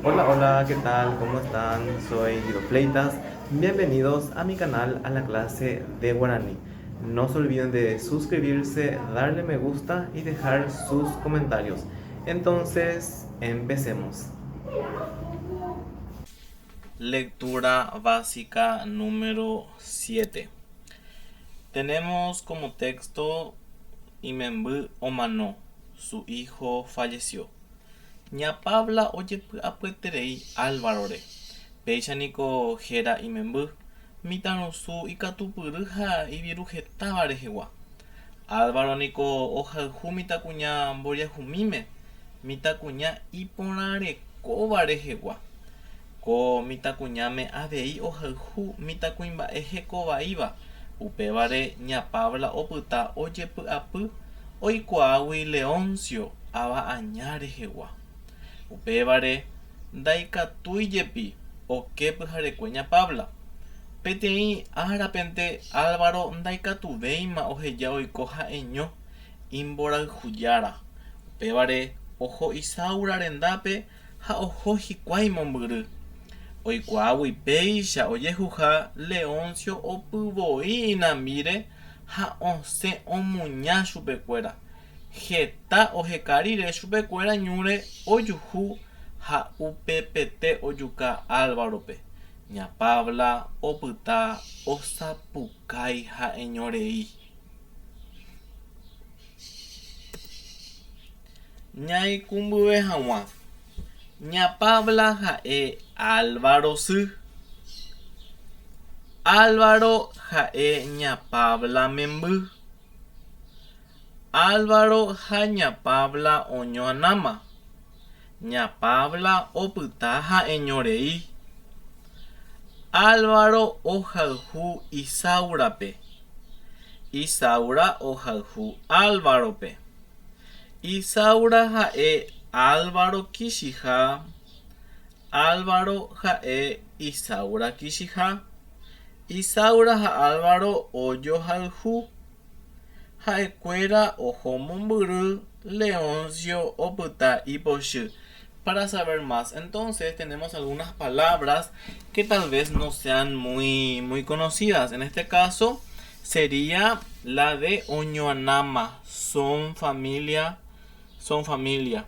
Hola, hola, ¿qué tal? ¿Cómo están? Soy Guido Fleitas. Bienvenidos a mi canal, a la clase de guaraní. No se olviden de suscribirse, darle me gusta y dejar sus comentarios. Entonces, empecemos. Lectura básica número 7. Tenemos como texto Imemby omano, su hijo falleció. Ña Pabla ojepy'apyeterei Álvarore. Péicha niko héra imemby, mitãrusu ikatupyry ha iviruhetáva rehegua. Álvaro niko ohayhu mitãkuña mboriahumíme, mitãkuña iporãrekóva rehegua. Ko mitãkuñáme avei ohayhu mitãkuimba'e hekovaíva, upévare ña Pabla opyta ojepy'apy oikuaágui Leoncio ava aña rehegua. Upévare ndaikatúi jepi oke pyharekue ña Pabla. Peteĩ árapente Álvaro ndaikatuvéima oheja oiko ha'eño imborayhujára, upévare oho Isaura rendápe ha oho hikuái mombyry. Oikuaágui péicha ojehuha, Leoncio opyvoi inambíre ha osẽ omuña chupekuéra. Heta oheka rire chupekuéra ñúre ojuhu ha upepete ojuka Álvarope. Ña Pabla opyta osapukái ha'eñorei. Ñaikũmbyve hag̃ua, Ña Pabla ha'e Álvaro sy. Álvaro ha'e Ña Pabla memby. Álvaro ha Ña Pabla oñoanáma. Ña Pabla opyta ha'eñorei. Álvaro ohayhu Isaurape. Isaura ohayhu Álvarope. Isaura ha'e Álvaro kichiha. Álvaro ha'e Isaura kichiha. Isaura ha Álvaro ojohayhu. Ha'ekuéra oho mombyry, Leoncio opyta ipochy. Para saber más, entonces tenemos algunas palabras que tal vez no sean muy, muy conocidas. En este caso sería la de Oñoanama, son familia, son familia.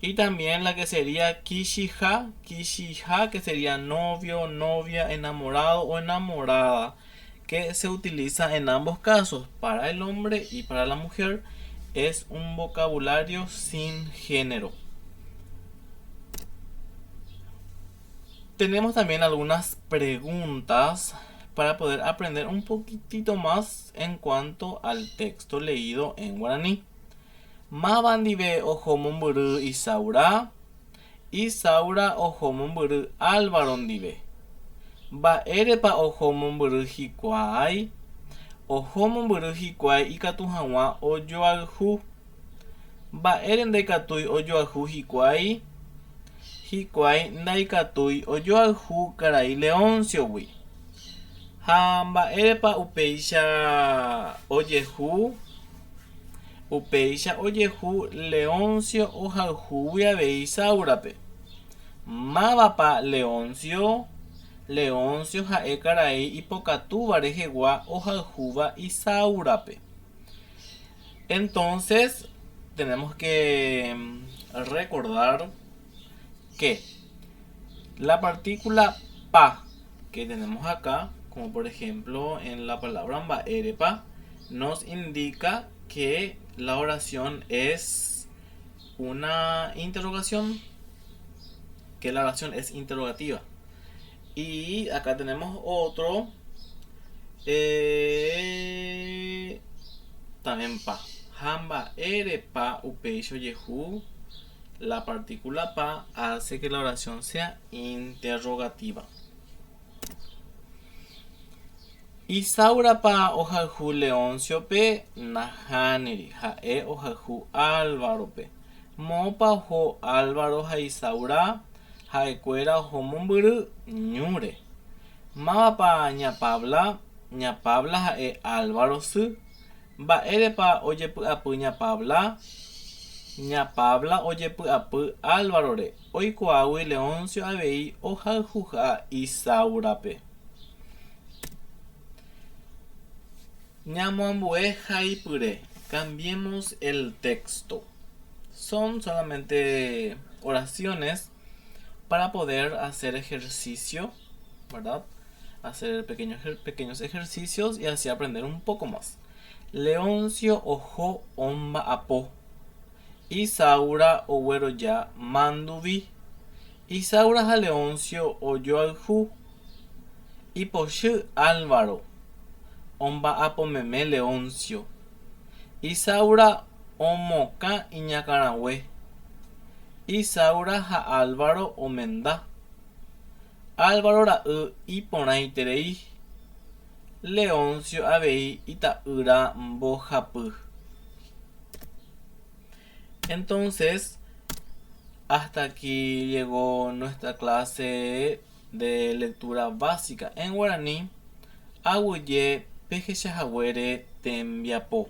Y también la que sería Kishija, Kishija, que sería novio, novia, enamorado o enamorada, que se utiliza en ambos casos, para el hombre y para la mujer. Es un vocabulario sin género. Tenemos también algunas preguntas para poder aprender un poquitito más en cuanto al texto leído en guaraní. Máva ndive oho mombyry Isaura? Isaura oho mombyry Álvaro ndive. Mba'érepa oho mombyry hikuái? Oho mombyry hikuái ikatu hag̃ua ojoayhu. Mba'ére ndaikatúi ojoayhu hikuái? Hikuái ndaikatúi ojoayhu karai Leoncio-gui. Ha mba'érepa upéicha ojehu? Upéicha ojehu Leoncio ohayhúgui avei Isaura-pe. Mávapa Leoncio? Leoncio ha'e karai ipokatúva rehegua ohayhúva Isaura-pe. Entonces, tenemos que recordar que la partícula pa que tenemos acá, como por ejemplo en la palabra mba'érepa, nos indica que la oración es una interrogación, que la oración es interrogativa. Y acá tenemos otro, eh, también pa. Ha mba'érepa upéicha ojehu, la partícula pa hace que la oración sea interrogativa. Isaurapa ohayhu Leónciope? Nahániri, ha'e ohayhu Álvarope. Moõpa oho Álvaro ha Isaura? Ha'ekuéra oho mombyry ñúre. Mávapa ña Pabla? Ña Pabla ha'e Álvaro sy. Mba'érepa ojepy'apy ña Pabla? Ña Pabla ojepy'apy Álvarore, oikuaágui Leoncio avei ohayhuha Isaurape. Ñamoambue haipyre, cambiemos el texto. Son solamente oraciones para poder hacer ejercicio, ¿verdad? Hacer pequeños, pequeños ejercicios y así aprender un poco más. Leoncio oho omba'apo. Isaura ogueroja manduvi. Isaura ha Leoncio ojoayhu. Ipochy Álvaro. Omba'apomeme Leoncio. Isaura omokã iñakãrague. Isaura ha Álvaro omenda. Álvaro ra'y iporãiterei. Leoncio avei ita'ýra mbohapy. Entonces, hasta aquí llegó nuestra clase de lectura básica en guaraní. Aguyje pehechahaguére tembiapo.